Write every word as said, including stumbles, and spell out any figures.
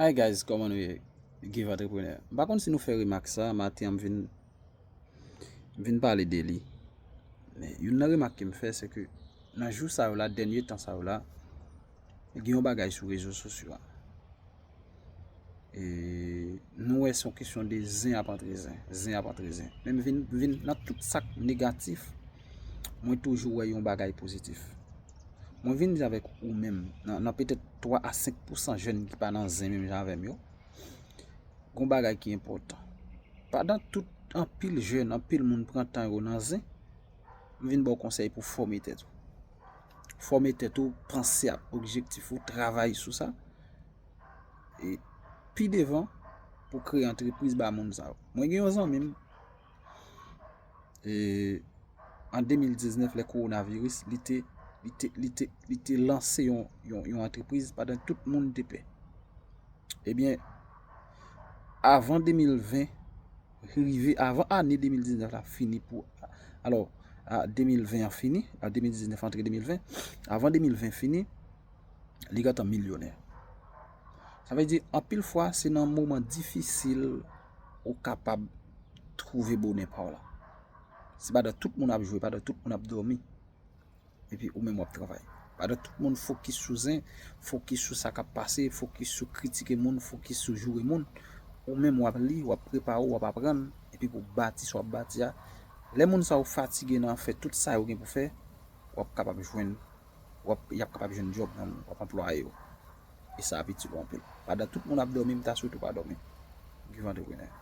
Hi guys, kòman nou ye? Give Entrepreneur. M pa konn si nou fè remak sa, maten an m vin, m vin pale de li. Men youn nan remak ke m fè, se ke nan jou sa yo la, dènye tan sa yo la, gen yon bagay sou rezo sosyo a. E nou wè se yon kesyon de zen ap antre zen, zen ap antre zen. Men m vin, vin nan tout sa k negatif, mwen toujou wè yon bagay pozitif. Mwen vin di avèk ou menm, nan, nan petèt twa a senk pousan jèn ki pa nan zen menm jan avè m yo, gon bagay ki enpòtan. Pandan tout anpil jèn, anpil moun pran tan yo nan zen, m vin ba w konsèy pou fòme tèt ou. Fòme tèt ou, panse ak objektif ou, travay sou sa. E pi devan, pou kreye antrepriz ba moun sa yo. Mwen gen yon zanmi m, e, an de mil diznèf, lè kowonaviris, li te, li te, li te, li te lanse yon, yon, yon antrepriz pandan tout moun te pè. Ebyen, avan de mil ven rive, avan ane de mil diznèf la fini pou, alò, a, de mil ven an fini, a, de mil diznèf antre de mil ven, avan de mil ven fini, li gentan milyonè. Sa vle di, anpil fwa, se nan moman difisil ou kapab twouve bonè pa w la. Se pandan tout moun ap jwe, pandan tout moun ap dòmi. Epi ou menm w ap travay. Pandan tout moun fokis sou zen, fokis sou sa k ap pase, fokis sou kritike moun, fokis sou joure moun, ou menm w ap li, w ap prepare w, w ap aprann, epi pou w bati sa w ap bati a. Lè moun sa yo fatige nan fè tout sa yo gen pou fè, w ap kapab jwenn, w ap, y ap kapab jwenn djòb nan men w, w ap anplwaye yo. E sa ap itil ou anpil. Pandan tout moun ap dòmi, m ta swete w pa dòmi. Give Entrepreneur.